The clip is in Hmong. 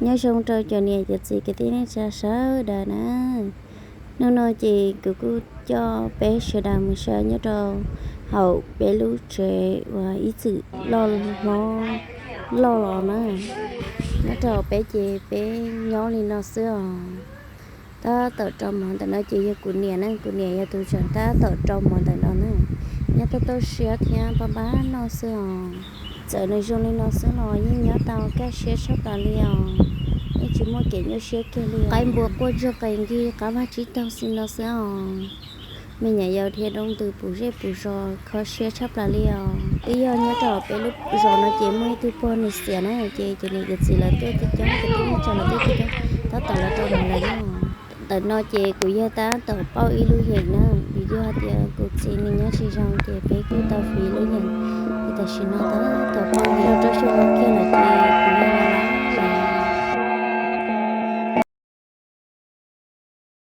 Nyob zoo rau cov niam cov txiv kwv tij neej tsa sawv daws na. Hnub no ces kuv kuj coj peb sawv daws mus saib nyob rau hauv peb lub tsev uas ib txwm loj hlob loj los na. Nyob rau peb ces peb nyob li no xwb os. Tab tom rau mov ntawm no ces yog kuv niam ne, kuv niam yog tus tseem tab tom rau mov ntawm no na. Nyob tau tau siab thiab pab pab noj xwb os. Txawm nws zoo li no xwb los yeej nyob tau kaj siab tshaj plaws li os. Yeej tsis muaj kev nyuaj siab kiag li. Qaib npua quaj ntsuag qe nkig qab vaj tsib taug xwb no xwb os. Me nyuam yaus dhia doo ntws puv zej puv zos kho siab tshaj plaws li os. Twb yog nyob rau peb lub zos no ces muaj ib tug pog nws xiam na, ces cov niam cov txiv lawv tuaj coob coob, cov tub neej tsa lawv tuaj coob coob, tab tom lawv rau mov lawm no. Ntawm no ces kuv yawg tab tom pauj ib lub yeem na, vim yog hais tias kuv txiv nws nyob tsis zoo ces peb kuj tau fiv ib lub yeem. Ces tam sim no tab tom pauj yeem rau xyoo no kiag lawm ces kuv yawg los lawm.